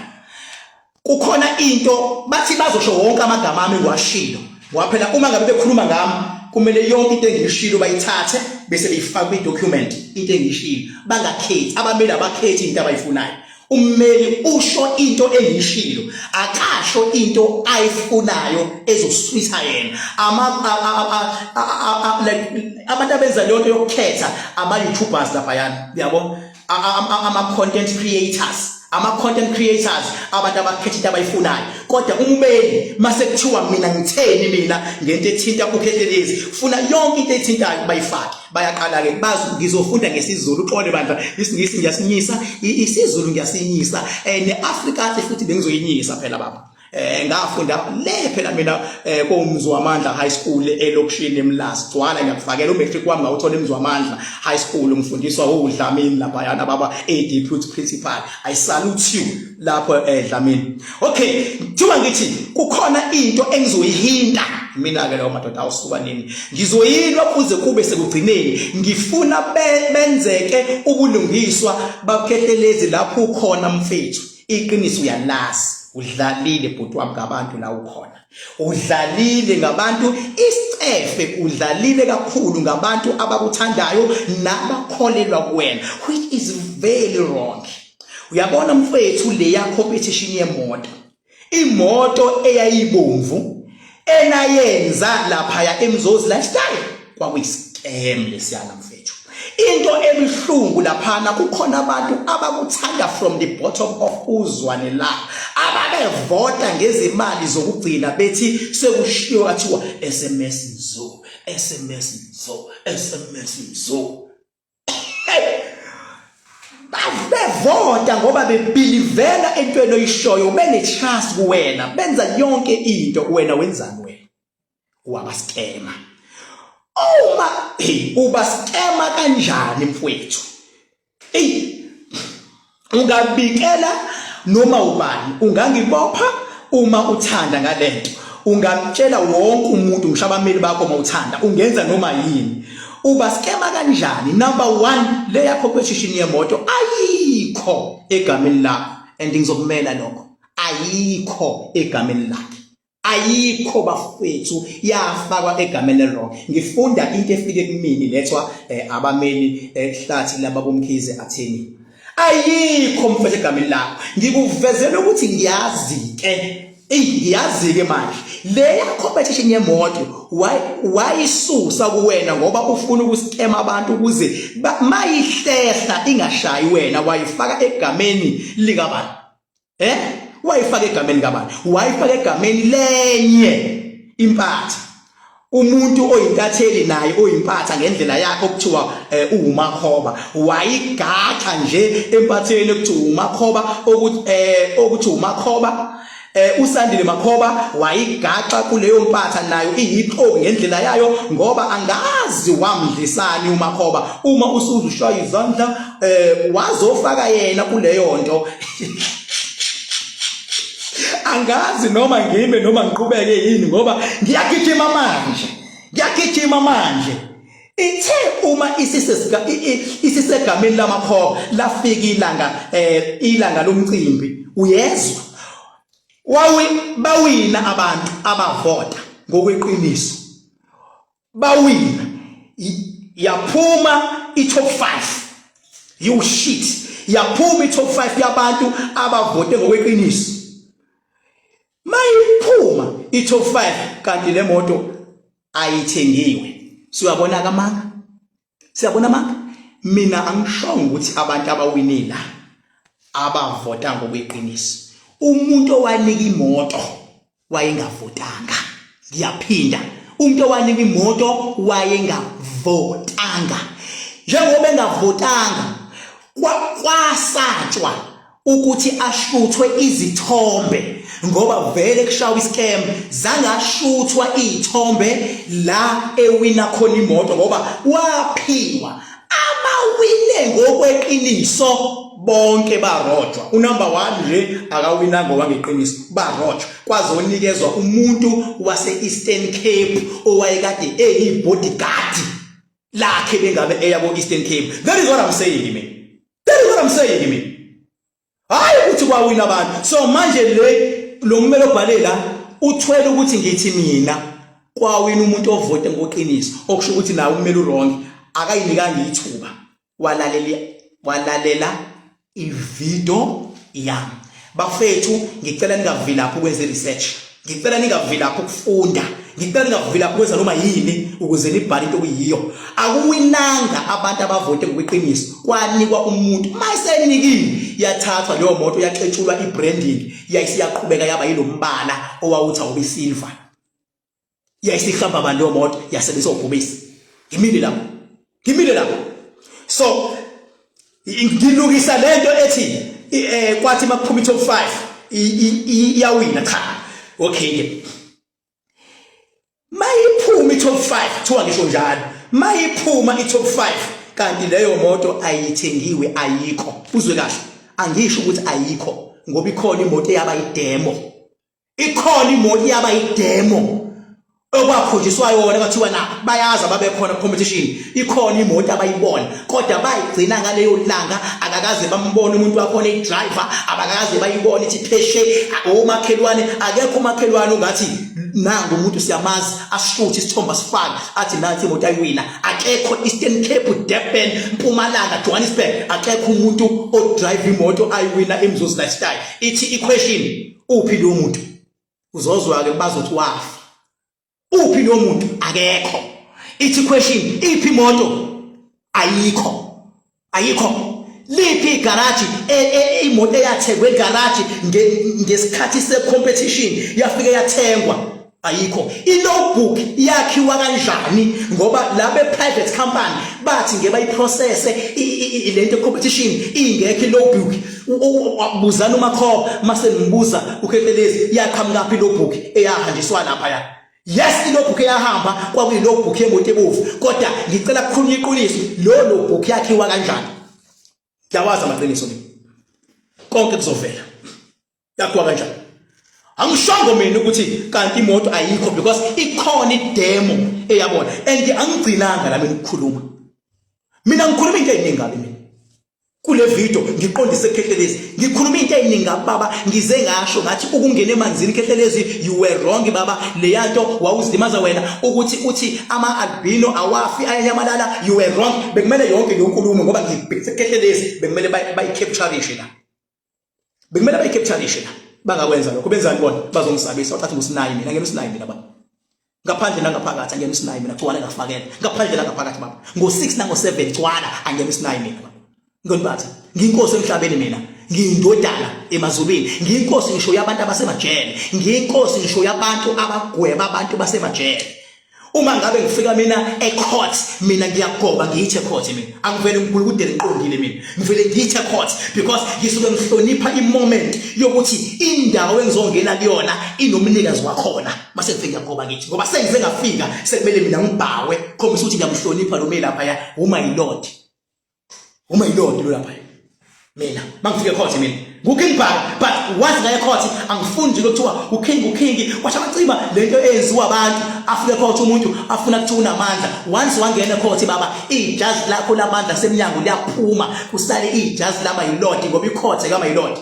Kukhona into bathi bazosho wonke amagama ami engiwashilo, ngoba phela uma ngabe bekhuluma ngami kumele yonke into engiyishilo bayithathe bese beyifaka kwi-document, into engiyishilo, bangakhethi abameli, abakhethi into abayifunayo. Ummeli usho into engiyishilo, akasho into ayifunayo ezoswitha yena. Ama like abantu abenza leyo nto yokukhetha ama-YouTubers laphayana, uyabo, ama-content creators, ama-content creators, abantu abakhetha into abayifunayo. Kodwa ummeli mase kuthiwa mina ngitheni mina ngento ethinta uKhehlelezi, funa yonke into ethintayo bayifake. Bayaqala-ke bazi ngizofunda ngesiZulu. Uxole bandla, isiNgisi ngiyasinyisa, isiZulu ngiyasinyisa, ne-Afrikaans futhi bengizoyinyisa phela baba. Ngafunda le phela mina koMzwamandla High School elokishini eMlazi. Gcwala ngiyakufakela umatric wami, ngawuthola eMzwamandla High School, ngifundiswa uDlamini laphayana baba, a deputy principal. I salute you lapho, Dlamini. Okay, kuthiwa ngithi kukhona into engizoyihinta mina ke, lawo madoda awusuka nini, ngizoyilwa kuze kube sekugcineni. Ngifuna benzeke ubulungiswa baKhehlelezi. Lapho ukhona mfethu, iqiniso uyalazi. Udlalile bhuti wami ngabantu la ukhona, udlalile ngabantu, isicefe, udlalile kakhulu ngabantu abakuthandayo nabakholelwa kuwena, which is very wrong. Uyabona mfethu, leya competition yemoto, imoto eyayibomvu enayenza laphaya eMzozi Lifestyle, kwakuyi-scam lesiyana mfethu. Into ebuhlungu laphana, kukhona abantu abakuthanda from the bottom of uzwane la, ababevota ngezimali zokugcina, bethi sekushiwo kathiwa SMS Mzo, SMS Mzo, SMS Mzo. Bevota ngoba bebelievela entweni oyishoyo, bene-trust kuwena, benza yonke into. Wena wenzani? Wena wabaskema. Uma, hey, ubaskema kanjani mfowethu? Ey, ungabikela noma ubani, ungangibopha uma uthanda ngalento, ungamtshela wonke umuntu, ngisho abameli bakho uma uthanda, ungenza noma yini. Ubaskema kanjani? Number 1, leya competition yemoto ayikho egameni lakho, and ngizokumela lokho. Ayikho egameni lakhe, ayikho bafethu, yafakwa egameni le-wrong. Ngifunda into efike kumini, lethwa abameli ehlathi laba boMkhize atheni. Ayikho mfethu egameni lakho. Ngikuvezela ukuthi ngiyazi ke. Eyi, ngiyazi ke manje leya competition yemoto wayisusa kuwena ngoba ufuna ukuskema abantu ukuze mayihlehla ingashayi wena. Wayifaka egameni likabani? Wayifaka egameni kabani? Wayifaka egameni lenye impatha, umuntu oyintatheli naye oyimpatha ngendlela yakhe okuthiwa uwumakhoba. Wayigaxa nje empatheni ekuthiwa umakhoba, ukuthi okuthi umakhoba, uSandile Makhoba. Wayigaxa kuleyo mpatha, nayo iyixoki ngendlela yayo, ngoba angazi wamdlisani umakhoba. Uma usuze ushaya izandla, wazofaka yena kuleyo nto. Angazi noma ngime noma ngiqhubeke yini, ngoba ngiyagijima manje, ngiyagijima manje. Ithe uma isisesika isisegameni lamakhoba, lafika ilanga, ilanga lomcimbi, uyezwa, wawi bawina abantu abavota ngokweqiniso, bawina, yaphuma i-top 5. You shit, yaphuma i-top 5 yabantu abavote ngokweqiniso. Mayiphuma i-top 5, kanti le moto ayithengiwe. Siyabona kamanga, siyabona manga. Mina angishongo ukuthi abantu abawinile abavota ngokweqiniso. Umuntu owanika imoto wayengavotanga. Ngiyaphinda, umuntu owanika imoto wayengavotanga. Njengoba engavotanga, kwasatshwa ukuthi ashuthwe izithombe, ngoba vele kushawa iscam. Zangashuthwa izithombe la ewina khona imoto, ngoba waphiwa. Abawine ngokweqiniso bonke barojwa. Unumber 1 nje akawinanga owangeqiniso, barojwa, kwazonikezwa umuntu wase Eastern Cape owayekade eyi bodyguard lakhe bengabe eya ko Eastern Cape. That is what I'm saying me, that is what I'm saying me. Hayi ukuthi kwawina abantu. So manje le lo mmeli obhale la uthwele ukuthi ngithi mina kwawina umuntu ovote ngoqiniso, okusho ukuthi nawe ummeli uwrong, akayinikanga ithuba, walalela, walalela ivideo. Yami bafethu, ngicela ningavilaphi ukwenza research, ngicela ningavilaphi ukufunda, ngicela ningavilaphi ukwenza noma yini ukuze nibhale into okuyiyo. Akuwinanga abantu abavote ngokweqiniso, kwanikwa umuntu. Mayisenikile yathathwa leyo moto, yaxetshulwa i-branding, yayisiyaqhubeka yaba yilombala owawuthi awube silver, yayisihamba abantu leyo moto, yasebenzisa ubhubesi. Ngimile lapho, ngimile lapho. So ngilukisa lento ethi kwathi makuphuma i-top 5 iyawina. Cha, okay ke, mayiphuma i-top 5, kuthiwa ngisho njalo, mayiphuma i-top 5 kanti leyo moto ayithengiwe, ayikho. Uzwe kahle, angisho ukuthi ayikho, ngoba ikhona imoto eyaba i-demo, ikhona imoto yaba i-demo okwakhonjiswa yona, kwathiwa na bayazi ababekhona competition, ikhona imoto abayibona, kodwa bayigcina ngaleyo langa akakaze bambone umuntu wakhona i-driver, abakaze bayibone ithi pheshe omakhelwane. Akekho umakhelwane ongathi nangu umuntu siyamazi, asishuthe isithombe asifake athi nansi imoto ayiwina. Akekho. Eastern Cape, Durban, Mpumalanga, Johannesburg, akekho umuntu o-drive imoto ayiwina eMzozi Lifestyle. Ithi i-question, uphi lo muntu? Uzozwa ke bazothi wafa. Uphi lo muntu? Akekho. Ithi question, iphi imoto? Ayikho, ayikho. Liphi igaraji imoto eyathengwa egaraji ngesikhathi se-competition yafike yathengwa? Ayikho. I-logbook yakhiwa kanjani? Ngoba labe private company bathi ngeke bayiprocesse lento competition ingekho i-logbook. Buzana umakhoba mase nimbuza uKhehlelezi, yaqhamukaphi i-logbook eyahanjiswa lapha ya? Yes, i-logbook eyahamba kwakuyi-logbook yemoto ebovu, kodwa ngicela kukhulunywa iqiniso, lo logbook yakhiwa kanjani? Ngiyawazi amaqiniso mina, konke kuzovela. Yakhiwa kanjani? Angishongo mina ukuthi kanti imoto ayikho, because ikhona i-demo eyabona. And angigcinanga la mina ukukhuluma, mina ngikhuluma into eziningi kabi. Mina kule video ngiqondise Khehlelezi, ngikhuluma into eziningi kabi baba. Ngize ngasho ngathi ukungena emanzini, Khehlelezi, you were wrong baba, leyanto wawuzilimaza wena. Ukuthi uthi ama albino awafi, ayanyamalala, you were wrong. Bekumele yonke leyo nkulumo, ngoba ngibhekise Khehlelezi, bekumele bayicaptureishe la, bekumele bayicaptureishe la. Bangakwenza lokho, benzani bona? Bazongisabisa, wathi ngusinayi. Mina ngeke usinayi mina baba, ngaphandle nangaphakathi angeke usinayi mina. Gcwala ngafakela ngaphandle nangaphakathi baba, ngo6 nango7 gcwala, angeke usinayi mina baba. Ngonibathi ngiyinkosi emhlabeni mina, ngiyindodana emazulwini, ngiyinkosi ngisho yabantu abasemajele, ngiyinkosi ngisho yabantu abagweba abantu basemajele. Uma ngabe ngifika mina ecourt, mina ngiyagoba ngiyithe court. Mina angivele ngibulukudele, ngiqondile mina, ngivele ngiyithe court because ngisuke ngihlonipha i-moment yokuthi indawo engizongena kuyona inomnikazi wakhona. Mase ngifike ngiyagoba ngithi, ngoba sengize ngafika, sekumele mina ngibhawe, khombisa ukuthi ngiyamhlonipha lo lapha ya, uma lord, uma yilord lo lapha. Mina mangifike ecourt, mina nguKing Bhaka, but once ngaye ecourt angifuni nje lokuthiwa uKing, uKing kwasha amacima, lento eyenziwa abantu. Afike ecourt umuntu afuna kuthiwa unamandla. Once wangena ecourt baba, ijazi lakho lamandla semnyango liyaphuma, kusale ijazi lama yilord, ngoba icourt kama yilord.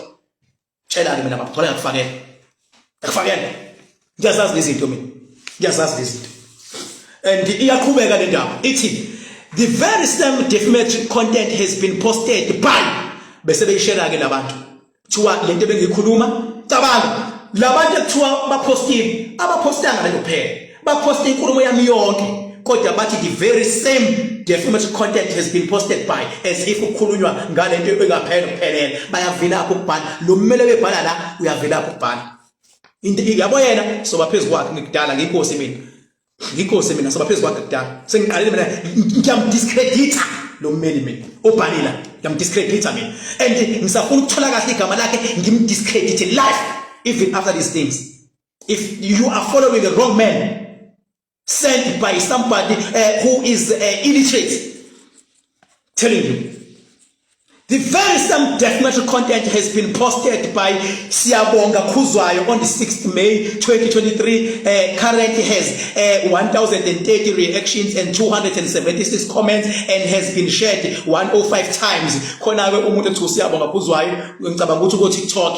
Tshela ke mina baba, gcwala ngakufakela, ngakufakela. Ngiyazazi lezi zinto mina, ngiyazazi lezi zinto. And iyaqhubeka le ndaba, ithi the very same defamatory content has been posted by, bese beyishare ke labantu. Kuthiwa lento bengiyikhuluma, cabanga labantu ekuthiwa bapostile, abaphostanga lento kuphela, baphoste inkulumo yami yonke, kodwa bathi the very same defamatory content has been posted by, as if ukukhulunywa ngalento engaphela kuphelela. Bayavilapha ukubhala, lo mmele bebhala la, uyavilapha ukubhala into yabo. Yena soba phezu kwakhe ngikudala, ngiyinkosi mina, ngiyinkosi mina, soba phezu kwakhe kudala. Sengiqalile mina, ngiyamdiscredita lo mmeli mina obhalila, ngiyamdiscredita mina, and ngisafuna ukuthola kahle igama lakhe, ngimdiscredite life even after these things. If you are following the wrong man sent by somebody who is illiterate, telling you the very same defamatory content has been posted by Siyabonga Khuzwayo on the 6th May 2023, currently has 1030 reactions and 276 comments and has been shared 105 times. Khona ke umuntu ethi uSiyabonga Khuzwayo, ngicabanga ukuthi ku TikTok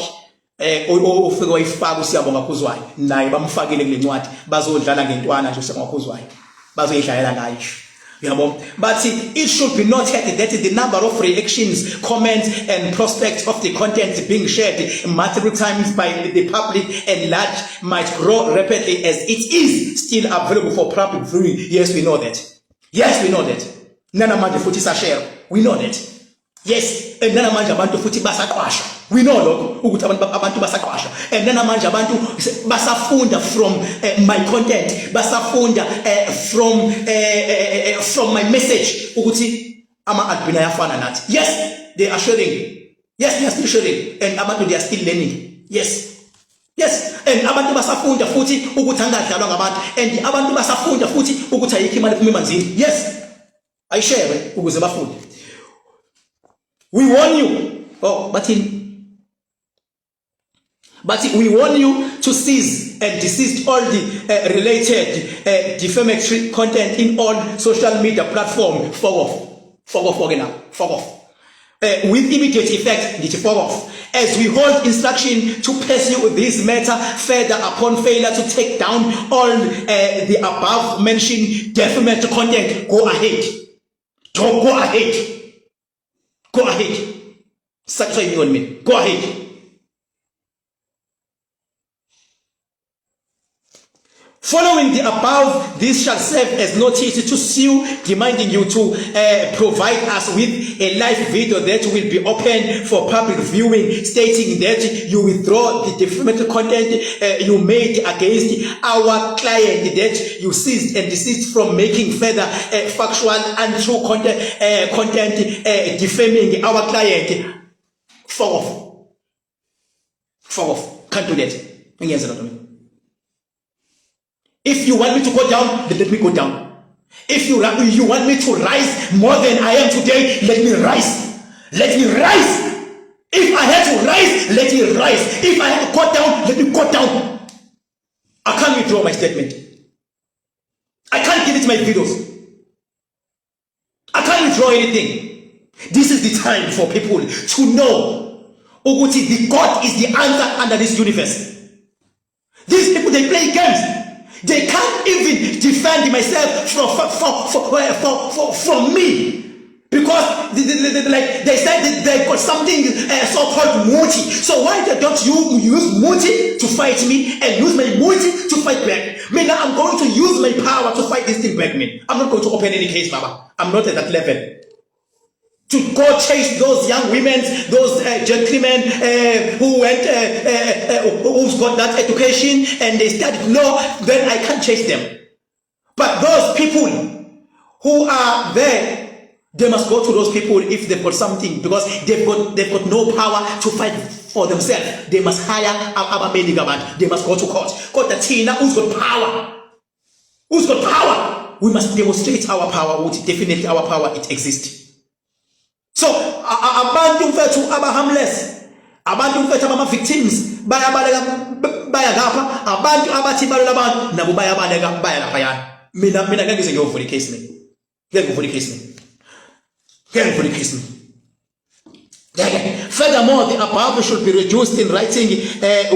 ofike wayifaka uSiyabonga Khuzwayo, naye bamfakile kule ncwadi. Bazodlala ngentwana nje uSiyabonga Khuzwayo, bazoyidlalela ngayo. Yabo, bathi it should be noted that the number of reactions, comments and prospects of the content being shared multiple times by the public and large might grow rapidly as it is still available for public viewing. Yes, we know that. Yes, we know that. Nanamanje futhi sashare. We know that. Yes, and nanamanje abantu futhi basaqwasha. We know lokho ukuthi abantu abantu basaqwasha. And nanamanje abantu basafunda from my content, basafunda from my message ukuthi ama albino ayafana nathi. Yes, they are sharing. Yes, they are still sharing and abantu they are still learning. Yes. Yes, and abantu basafunda futhi ukuthi angadlalwa ngabantu and abantu basafunda futhi ukuthi ayikho imali ephuma emanzini. Yes. Ayishare ukuze bafunde. We warn you. Oh, bathini? Bathi we warn you to cease and desist all the related defamatory content in all social media platform. Fuck off. Fuck off ke now. Fuck off. With immediate effect, ngithi fuck off. As we hold instruction to pursue this matter further upon failure to take down all the above mentioned defamatory content, go ahead. Go, go ahead. Go ahead. Satisfy me on me. Go ahead. Following the above, this shall serve as notice to sue, demanding you to provide us with a live video that will be open for public viewing, stating that you withdraw the defamatory content you made against our client, that you ceased and desist from making further factual untrue content defaming our client. Fuck off. Fuck off. Can't do that. Ngiyenze loo nto mina. If you want me to go down, then let me go down. If you want me to rise more than I am today, let me rise. Let me rise. If I had to rise, let me rise. If I had to go down, let me go down. I can't withdraw my statement. I can't delete my videos. I can't withdraw anything. This is the time for people to know ukuthi the God is the answer under this universe. These people, they play games. They can't even defend myself from me. Because like they said that they got something so-called muti. So why don't you use muti to fight me and use my muti to fight back? Me now I'm going to use my power to fight this thing back, me. I'm not going to open any case, Baba. I'm not at that level. To go chase those young women, those gentlemen who went, who's got that education and they studied law, then I can't chase them. But those people who are there, they must go to those people if they've got something, because they've got no power to fight for themselves. They must hire abameli ngabantu. They must go to court. Kodwa thina who's got power, who's got power, we must demonstrate our power ukuthi definitely our power it exists. So abantu mfethu aba harmless, abantu mfethu abama victims bayabaleka baya ngapha, abantu abathi balwela abantu nabo bayabaleka baya laphayana. Mina ngeke ngize ngiyovula icase mina. Ngeke ngivule icase mina. Ngeke ngivule icase mina. Furthermore, the above should be reduced in writing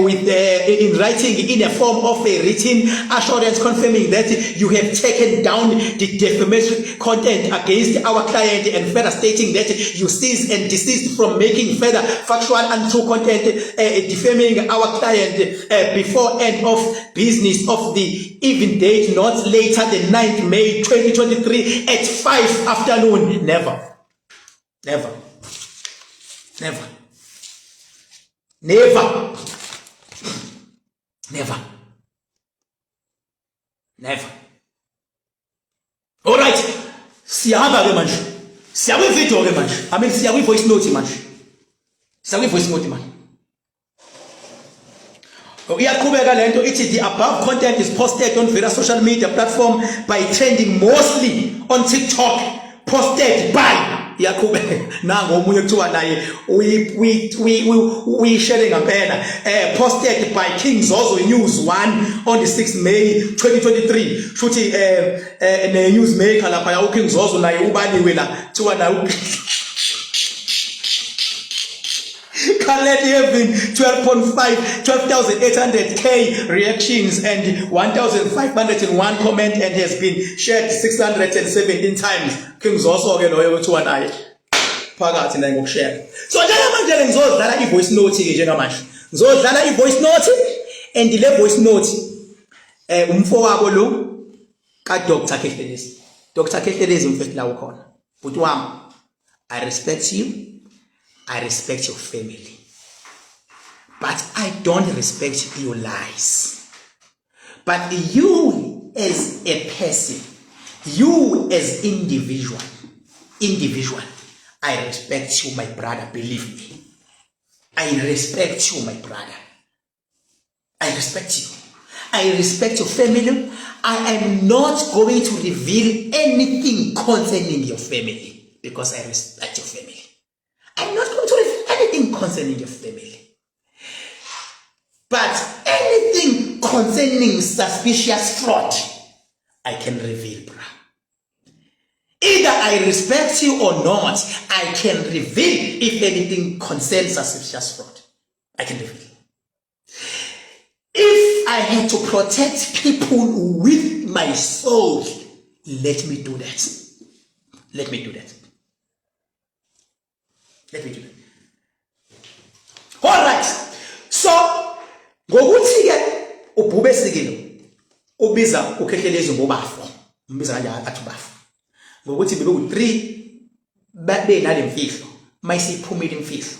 with in writing in a form of a written assurance confirming that you have taken down the defamatory content against our client and further stating that you cease and desist from making further factual and true content defaming our client before end of business of the even date not later than 9th May 2023 at 5 afternoon. Never. Never. Never. Never. Never. Never. All right. Siyahamba ke manje. Siya kwi-video ke manje. I mean siya kwi-voice note manje. Siya kwi-voice note manje. Iyaqhubeka lento ithi the above content is posted on various social media platform by trending mostly on TikTok, posted by, iyaqhubeka nango omunye kuthiwa naye uyishele ngempela, posted by King Zozo News 1 on the 6th May 2023. Shuthi ne newsmaker lapha ya uKing Zozo naye ubaliwe la, kuthiwa naye. Currently having 12.5 12,800k reactions and 1,501 comment and has been shared 617 times. King Zoso ke loyo kuthiwa naye phakathi naye ngokushare. So njengamanje ke ngizodlala i-voice note ke njengamanje. Ngizodlala i-voice note and le voice note eh umfowabo lo ka Dr Khehlelezi. Dr Khehlelezi mfethu la ukhona. Bhuti wami I respect you. I respect your family. But I don't respect your lies. But you as a person, you as individual, individual, I respect you, my brother, believe me. I respect you, my brother. I respect you. I respect your family. I am not going to reveal anything concerning your family because I respect your family. I'm not going to reveal anything concerning your family. But anything concerning suspicious fraud, I can reveal, bruh. Either I respect you or not, I can reveal if anything concerns suspicious fraud. I can reveal. If I had to protect people with my soul, let me do that. Let me do that. Let me do that. All right. So ngokuthi ke ubhubesi ke lo ubiza uKhehlelezi ngobafo. Umbiza kanjani athi ubafo. Ngokuthi bebe u3 benale mfihlo. Mayisiphumile imfihlo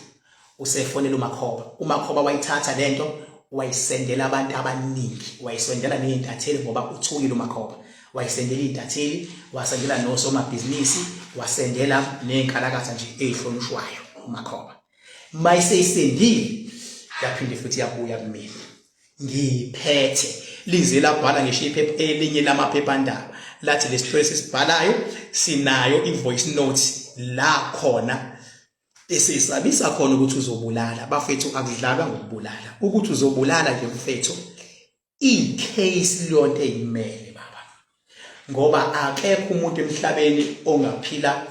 usefonela uMakhoba. UMakhoba wayithatha lento wayisendela abantu abaningi, wayisendela nezintatheli ngoba uthukile uMakhoba. Wayisendela izintatheli, wasendela nosomabhizinisi, wasendela nezinkalakatha nje ezihlonishwayo uMakhoba. Mayiseyisendile yaphinde futhi yabuya kumina. Ngiphethe lize labhala ngisho iphepha elinye lamaphephandaba lathi lesihloko esibhalayo sinayo i-voice note la khona esisabisa khona ukuthi uzobulala. Bafethu, akudlalwa ngokubulala. Ukuthi uzobulala nje mfethu, i-case leyonto eyimele baba, ngoba akekho umuntu emhlabeni ongaphila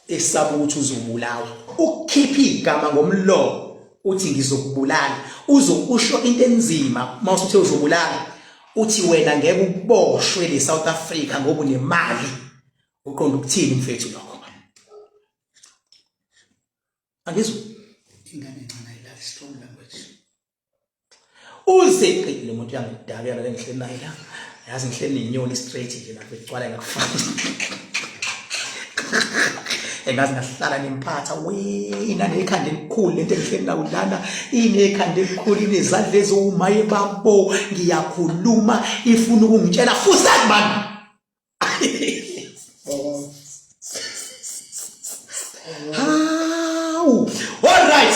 esaba ukuthi uzobulawa. Ukukhipha igama ngomlomo uthi ngizokubulala, uzokusho into enzima. Uma usuthe uzobulala, uthi wena ngeke uboshwe le South Africa ngoba unemali, uqonda ukuthini mfethu lokho? Angizwa. Ingane encane ayilali strong language. Uze qi lo muntu uyangidabela le ngihleli naye la. Yazi ngihleli nenyoni straight nje lapho igcwala ngakufaka. Engazi ngahlala nempatha we inanekhanda elikhulu lento engihleli nayo lana, inekhanda elikhulu, inezandla eziwumaye babo, ngiyakhuluma ifuna ukungitshela fusani man. Hawu. All right.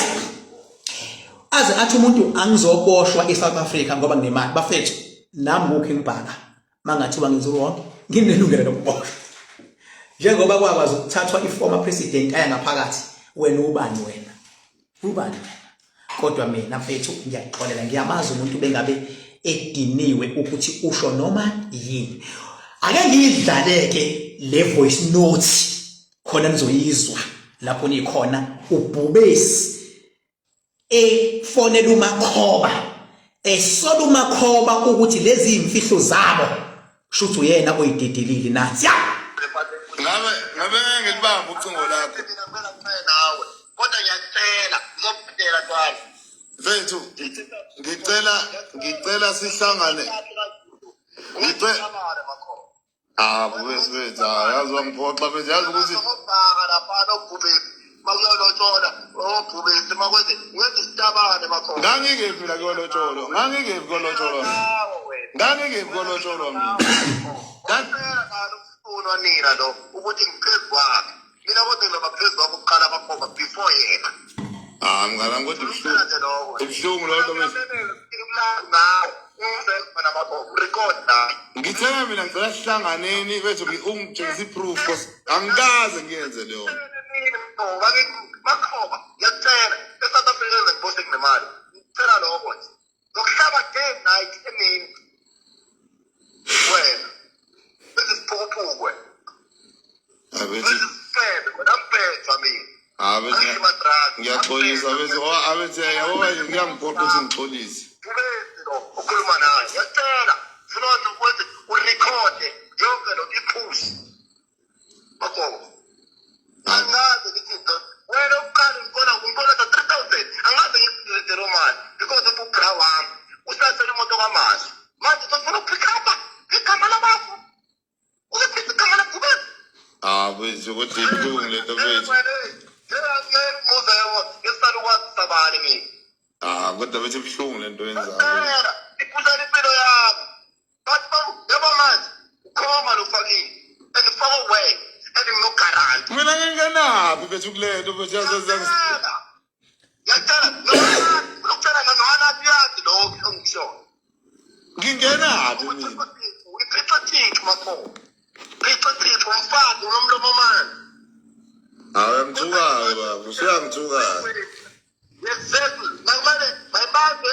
Aze athi umuntu angizoboshwa eSouth Africa ngoba nginemali. Bafethu, nami ngukho ngibhaka. Mangathiwa ngenza wrong, nginelungelo lokuboshwa. Njengoba kwakwazi ukuthathwa iformer president aya ngaphakathi, wena ubani wena? Ubani wena? Kodwa mina mfethu ngiyakuxolela, ngiyamazi umuntu bengabe ediniwe ukuthi usho noma yini. Ake ngiyidlaleke le voice note khona nizoyizwa lapho nikhona. Ubhubesi efonela uMakhoba esola uMakhoba ukuthi lezi imfihlo zabo shuthi uyena oyidedelile nathi ya. Ngabe ngabe ngilibamba ucingo lakho. Nawe kodwa ngiyakutshela ngizokudela ntwana. Mfethu ngicela ngicela sihlangane. Ngicela Ah bubesi bethu ah yazi wangiphoxa mfethu yazi ukuthi ngobhaka lapha nobhubesi makuyolotshola obhubesi makwenze wenza isitabane makhona. Ngangingephi la kuyolotsholwa, ngangingephi kuyolotsholwa mina. Ngangingephi kuyolotsholwa mina. Ngicela ufunwa nina lo ukuthi ngiphezu kwakhe mina, kodwa ngizoba phezu kwakho kuqala amakhoba before yena. Ah mngani wami kodwa ibuhlungu. Ibuhlungu loo nto mfethu. Ngithe mina ngicela sihlanganeni bese ungitshengisa i-proof cause angikaze ngiyenze leyo nto. Makhoba ngiyakutshela e-South Africa ngibose kunemali, ngicela lokho nje ngokuhlaba day night emini wena bese siphukuphuku wena. Abethi bese sifebe wena mbhejwa mina. Abethi Angima-drugs. ngiyaxolisa bethi oh abethi yabo manje kuyangiphoqa ukuthi ngixolise. Ubezi lo ukhuluma naye. Ngiyakutshela. Funa wathi wenze urekhode yonke lo iphushi. Magogo. Angaze ngithi wena uqala ngibona ngikolota 3000 angaze ngikulethe lo mali because of ubra wami usasele imoto kaMashu manje sofuna ukupick up igama labafu uzophisa igama labhubesi. Ah bethi kodwa ibuhlungu lento bethi. Njengancela umuze yabo ngesalukwazi sabani mina. Ah kodwa bethi ibuhlungu lento yenzayo. Ngiyacela iphusela impilo yami. Bathi babu yabo manje ukhoma lo fakile and faka away and nginogaranti. Mina ngingenaphi bethi kulento bethi yazi Ngiyacela. Ngiyacela ngiyacela nohanathi yazi lokho engikushoyo. ngingenaphi mina. Uyiphica thixo makhoba. Phica thixo umfazi unomlomo omane. Hawu uyangithuka-ke baba, usuyangithuka-ke. Exactly. Makumele mayibambe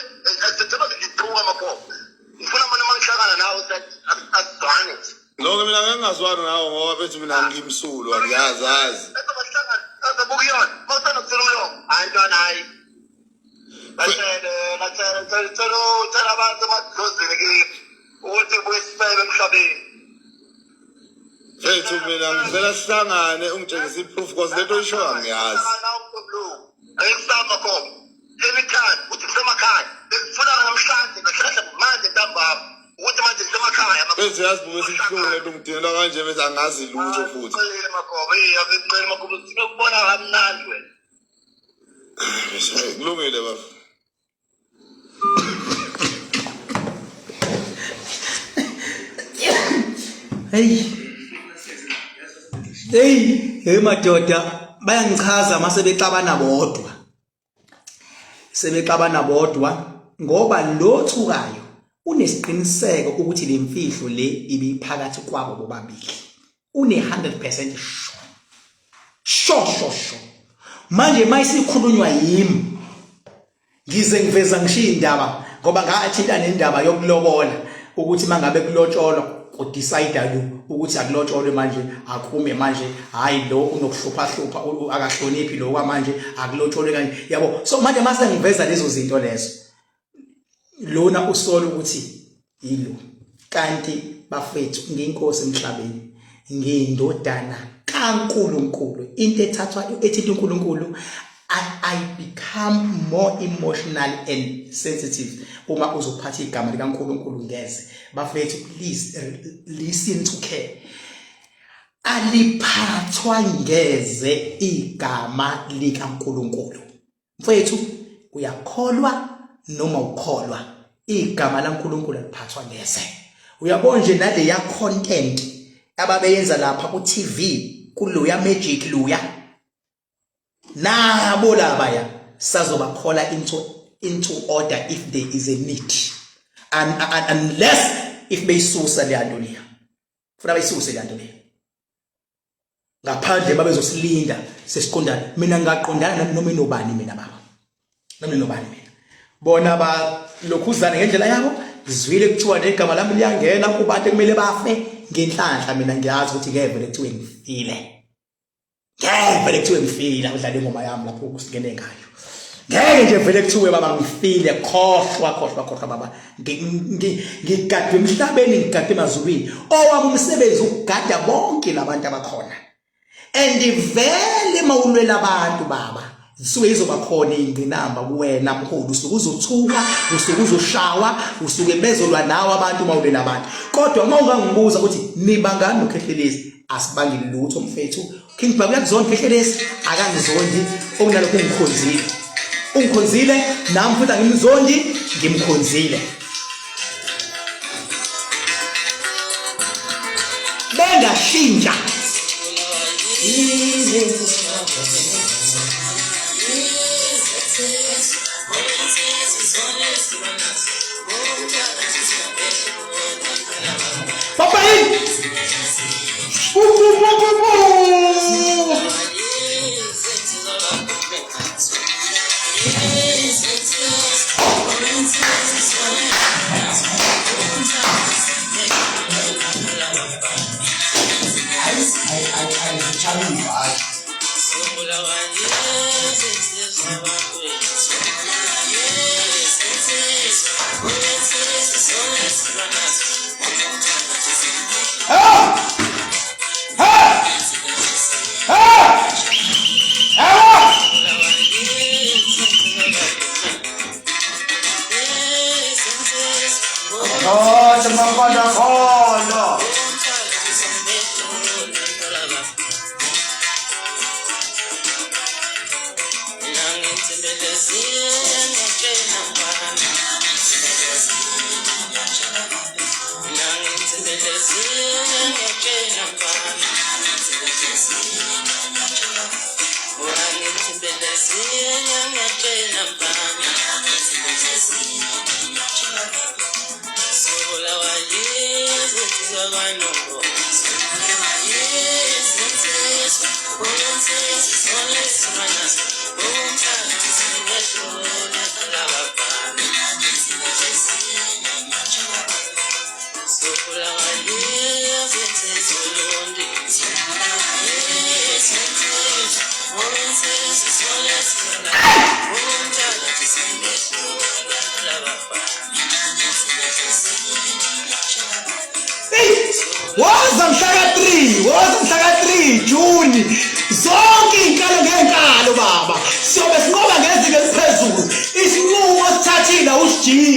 njengoba ngithuka makhoba. Ngifuna mina uma ngihlangana nawe asizwane nje. Lokho mina ngeke ngingazwani nawe ngoba bethi mina ngimsulwa ngiyazazi. Bese bahlangana bese bukuyona. Mawusanokusula umlomo. Hayi ntwana hayi. Batshele batshele tshela tshela tshela abantu emadlozini kimi ukuthi buyisifebe emhlabeni. Mfethu mina ngicela sihlangane ungitshengise i-proof cause lento oyishoyo angiyazi. Angikusaba khona. Anytime uthi kusemakhaya. Bekufuna namhlanje kahle manje ntambama. Ukuthi manje kusemakhaya. Mfethu yazi bube sibuhlungu lento ngidinelwa kanje bese angazi lutho futhi. Ngicela makhoba, eh ngicela makhoba sinokubona kamnandi wena. Kulungile baba. Hey. Hey, hey madoda, bayangichaza mase bexabana bodwa. Sebexabana bodwa ngoba lo thukayo unesiqiniseko ukuthi le mfihlo le ibiphakathi kwabo bobabili. Une 100% sure. Sure sure sure. Manje mayisikhulunywa yimi ngize ngiveza ngishiya indaba ngoba ngathinta nendaba yokulobola ukuthi mangabe kulotsholwa kudecide lo ukuthi akulotsholwe manje akume manje hayi lo unokuhlupha hlupha akahloniphi lo kwamanje akulotsholwe kanje yabo. So manje mase ngiveza lezo zinto lezo lona usola ukuthi yilo kanti bafethu ngiyinkosi emhlabeni ngiyindodana kaNkuluNkulu into ethathwa ethinta uNkulunkulu I become more emotional and sensitive uma uzophatha igama likaNkuluNkulu ngeze. Bafethu please listen to care. Aliphathwa ngeze igama likaNkuluNkulu. Mfethu uyakholwa noma ukholwa igama laNkuluNkulu aliphathwa ngeze. Uyabona nje naleya content ababeyenza lapha ku TV kuloya magic luya nabo labaya sazobakhola into order if there is a need and unless if beyisusa leya nto leya funa bayisuse leya nto leya ngaphandle babezosilinda sesiqondana. Mina ngaqondana noma inobani mina baba noma inobani mina bona balokhuzana ngendlela yabo zwile kuthiwa negama lami liyangena kubantu ekumele bafe ngenhlanhla. Mina ngiyazi ukuthi ngeke vele kuthiwe ngifile, ngeke vele kuthiwe ngifile. Udlala ingoma yami lapho kusingene ngayo, ngeke nje vele kuthiwe baba ngifile. Khohlwa khohlwa khohlwa baba, ngigadwe emhlabeni ngigadwe emazulwini. Owami umsebenzi ukugada bonke labantu abakhona and vele mawulwela abantu baba zisuke izoba khona ingqinamba kuwena mkhulu. Usuke uzothuka, usuke uzoshawa, usuke bezolwa nawe abantu mawulwela abantu. Kodwa uma ungangibuza ukuthi nibangani noKhehlelezi, asibangi lutho mfethu. King Bhaka uyakuzonda Khehlelezi, akangizondi, okunalokho ungikhonzile, ungikhonzile nami futhi angimzondi, ngimkhonzile. Bengashintsha Papa yini? Bu bu bu bu bu. Kodwa makhona khona. Woza mhla ka-3, woza mhla ka-3 Juni. Zonke iy'nkalo ngey'nkalo baba. Siyobe sinqoba ngezinga eliphezulu. Isinqumo osithathile awusijiki.